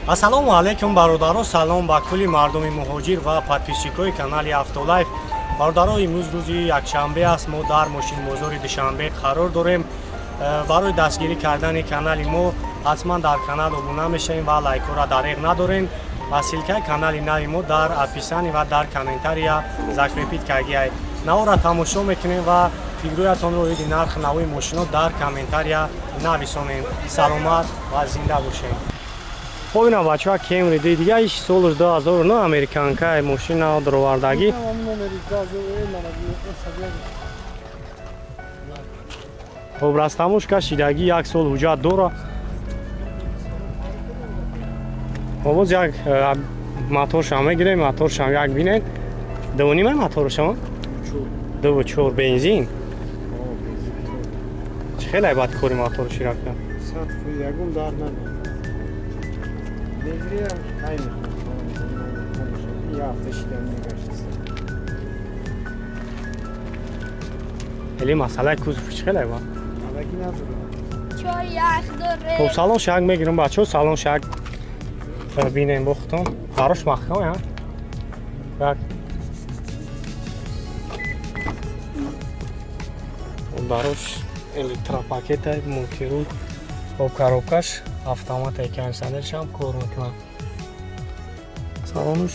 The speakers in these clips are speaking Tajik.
Ассалому алайкум бародаро, салом ба кулли мардуми муҳоҷир ва подписчикои канали Автолайф. Бародаро, имрӯз рӯзи якшанбе аст. Мо дар мошинбозори Душанбе қарор дорем. Барои дастгирӣ кардани канали мо ҳатман дар канал обуна мешавем ва лайкҳоро дареғ надорем. Ва ссылкаи канали нави мо дар описании ва дар комментария закрепить кардиай. Навора тамошо мекунем ва фикрҳоятонро оиди нархи нави мошино дар комментария нависонем. Саломат ва зинда бошем. Хоб, ина бачаҳо, Кемри дига иш солш 2009 американка мошина даровардагӣ. Хоб, растамушка шидагӣ, як сол ҳуҷҷат дора. Хоб, як моторшам мегирем, моторшам як бинед. Дувнима моторшам? 2.4 бензин. Чӣ хеле бад кори мотор ширакта. Ягон дар надорад. Хеле масъалаи кузов чӣ хеле ба? Хоб, салон шак мегирем бачаҳо, салон шак бинем бохтон. Барош маҳкам я? Так. Барош электропакета, мультирул, хоб, коробкаш автомат, кондиционершам кор мекунад. Салонуш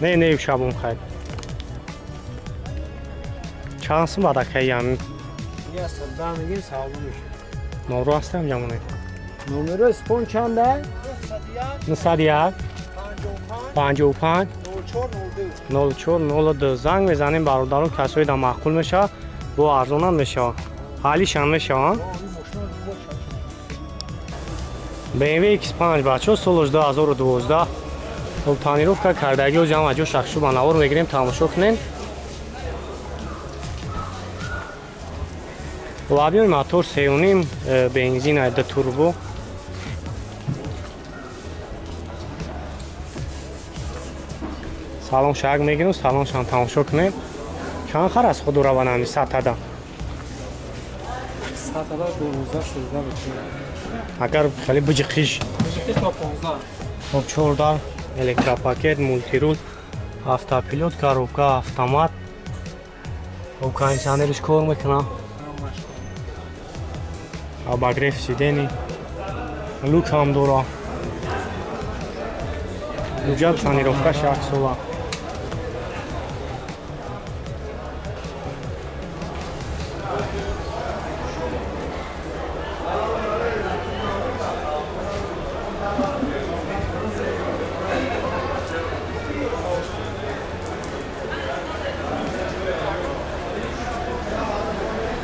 не, не, шабум хайр. Чанд сум бадакаи ям? Номро ҳастам ҷамоне. Номеро спон чанда? 901 55 0402. Занг мезанем бародарон, касое дар маъқул мешавад, бо арзонам мешавад, ҳалишам мешавад. BMW X5 бачаҳо, солш 2012. Хоб, тонировка кардагиҳо ҷамъ ҷо шахшу ба навор мегирем, тамошо кунем. Лабиёи мотор 3.5 бензин, ду турбо. Салон шак мегирем, салоншам тамошо кунем. Чанд хар аз худ раванами сатада? Сатада 12 13 мешавад. Агар хеле биҷиқиш. Биҷиқиш то 15. Хоб, 4 электропакет, мультирул, автопилот, коробка, автомат. Хоб, кондиционериш кор мекунад. Обогрев сидений. Люк ҳам дора. Ҳуҷҷат тонировкаш як сола.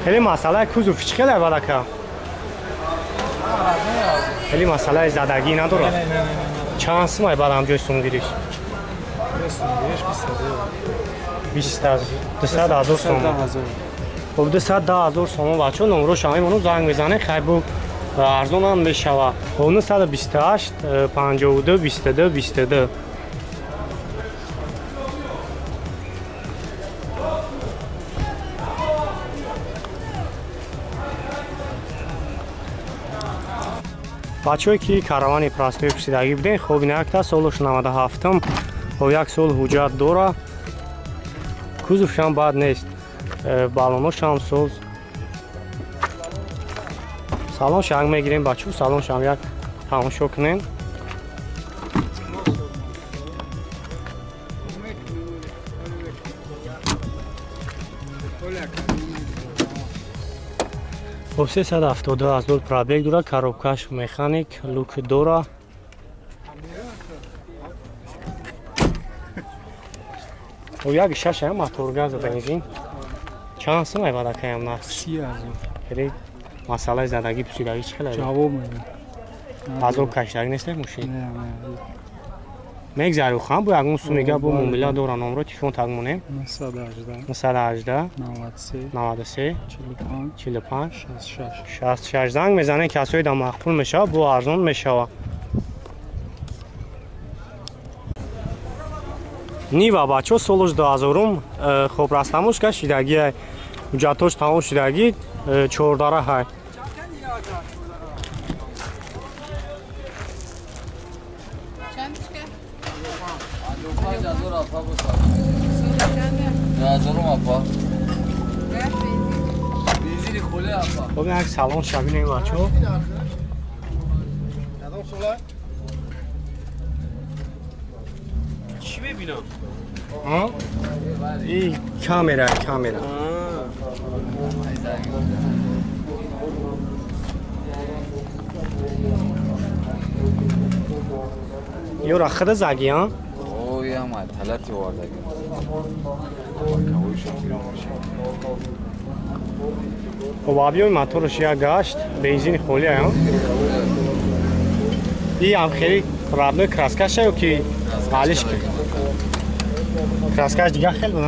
Хеле масъалаи кузов чӣ хеле вадака? Хеле масъалаи задагӣ надорад? Чанд сум ай баъд ҳамҷои сумгириш? 200 ҳазор сом. Хоб, 210 ҳазор сомон бачаҳо, номрош ҳамемону занг мезанем, хай бу арзонам мешавад. Хоб, 928 52 22 22. Бачаҳое ки каравани простой пурсидагӣ будем, хоб, ина якта солш 97-м, хоб, як сол ҳуҷҷат дора. Кузовшам бад нест, балоношам соз. Салон шак мегирем бачаҳо, салоншам як тамошо кунем. Хоб, 372 ҳазор пробег дора, коробкаш механик, люк дора. Хоб, як шаш мотор газ бензин. Чанд сум ай бадакаям нарх? 30 ҳазор. Хеле масъалаи задагӣ пусидагӣ чӣ хеле? Ҷавоб медиҳам. Азоб кашидагӣ нест мошин? Не, не. Мегзарю хан бо ягон сум мега бо муомила дора, номро телефон так монем. 918 918 93 93 45 45 66 66. Занг мезанем, касое дар маъқул мешавад, бо арзон мешавад. Нива бачаҳо, солш 2000-ум. Хоб, растамушка шидагиай. Ҳуҷҷатош тамом шудагӣ, чордара ҳай. Хоб як салон шабинем бачо. Чӣ мебинам? И камера, камера. Ёра худа заги, а? Оя, талати овардаги. Хоб, объёми мотораш як гашт, бензини холӣ, а? И ам хеле родной краскаша ё ки алиш краскаш дигар хел буд,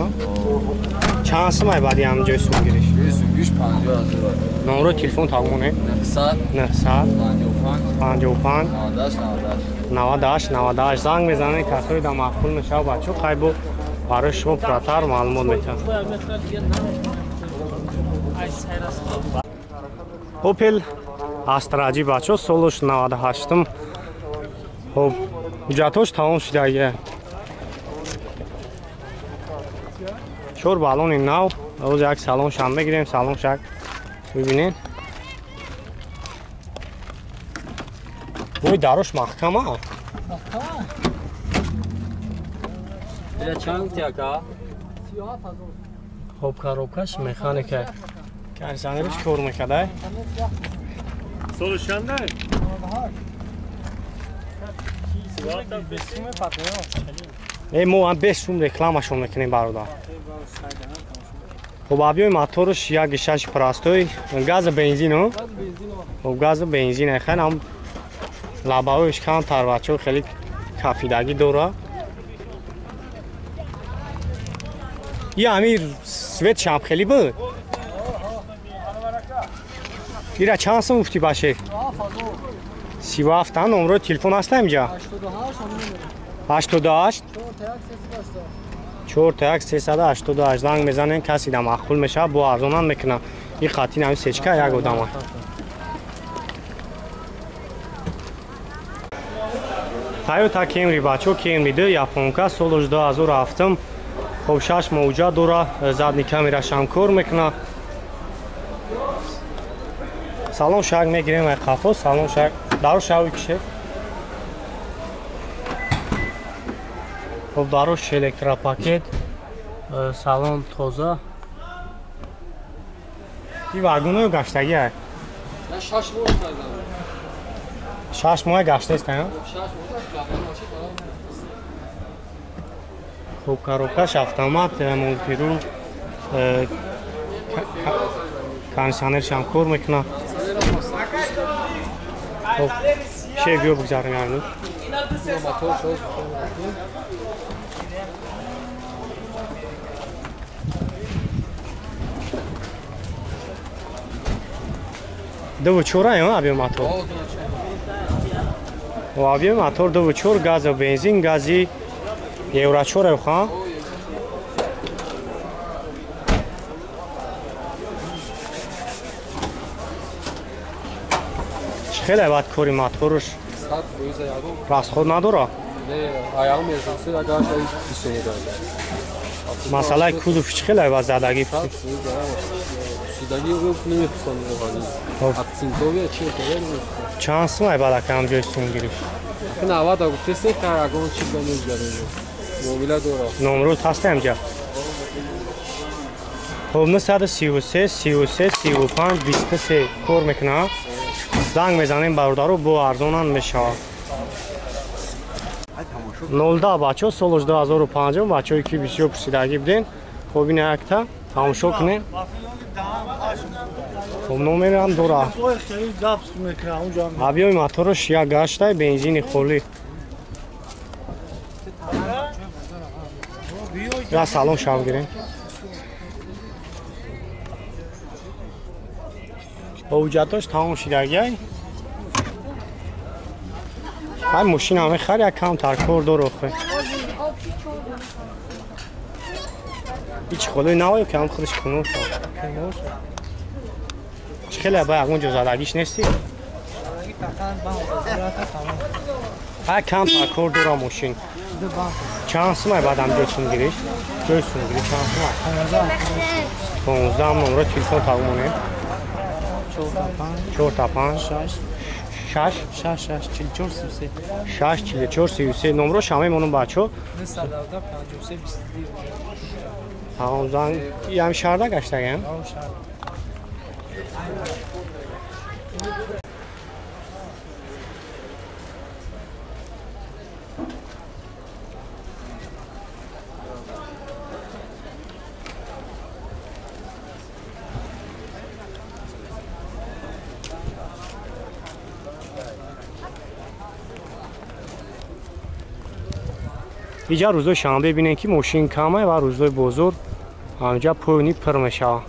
чанд сумай баъди ҳамин ҷои сумгириш? Сумгириш 50 000. Номерои телефон тамоне? 900 900 55 55 98 98 98. Занг мезанед, касои да маъқул мешавад, бачо, хайбо барои шумо пурратар маълумот метиҳад. Опел Астра G бачо, солуш 98-м. Хоб, ҳуҷҷатош тамом шудагия. Чор баллони нав, оз як салоншам мегирем, салоншак бибинед. Ой, дарош маҳкама. Хоб, коробкаш механика. Кондиционериш кор мекардай. Солиш чандай? Э, мо ҳам бес сум рекламашон мекунем, бародар. Хоб, объёми мотораш як шаш простой, газа бензин, хоб, газа бензин, хеле ҳам лабаҳояш камтар, бачаҳо, хеле кафидагӣ дора. И ҳамин светшам хеле буд. Ира чанд сум гуфтӣ, башер? 37. Номерои телефон ҳаста инҷа? 88 41 388. Занг мезанем, каси да маъқул мешавад, бо арзонам мекунам. И қатъи нави сечка як одама. Тойота Camry бачо, Camry 2 японка, солуш 2007. Хоб, шаш мавҷа дора, задний камерашам кор мекуна. Салон шак мегирем ай қафо, салон шак даро шави кише. Хоб, дарош электропакет, салон тоза. И вагоноё гаштагӣ ай? 6 моҳ гаштаест, а? Хоб, коробкаш автомат, мультирул, кондиционершам кор мекунад. Хоб, ше биё бигзарем януш. Дуву чора ё объём мотор? Объём мотор дуву чор, газу бензин, гази евро чор ха? Хеле бад кори моторш расход надора? Масъалаи кузов чӣ хеле бад задагӣ? Чанд сум ай бад акам ҷои сум гирифт? Номрӯз ҳаста инҷа? Хоб, 933 33 35 23 кор мекунад. Занг мезанем бародаро, бо арзонам мешавад. 02 бачо, солуш 2005, бачое ки бисёр пурсидагӣ буден. Хоб, ина якта тамошо кунем. Хоб, номерам дора. Объёми мотораш як гаштай, бензини холӣ. Я салон шав гирем. Ҳуҷҷатош тамом шудагиай. Ҳай мошина мехари, як камтар кор дор охе. Ҳеч холои наваю ки ҳам худаш кунун. Чӣ хеле ба ягон ҷо задагиш нестӣ? Ҳа камтар кор дора мошин. Чанд сумай баъдам ҷой сумгириш? Ҷой сумгирӣ чанд сумай? 15 номро телефон тағмонем. 4 та 5 6 6 6 44 33 6 44 33 номро шама мемонам бачо. 917 53 22. Ҳа, ям шаҳрда гаштагам? Иҷа рӯзои шанбе бинем ки мошин камай ва рӯзои бозор ҳамҷа пӯйни пир мешавад.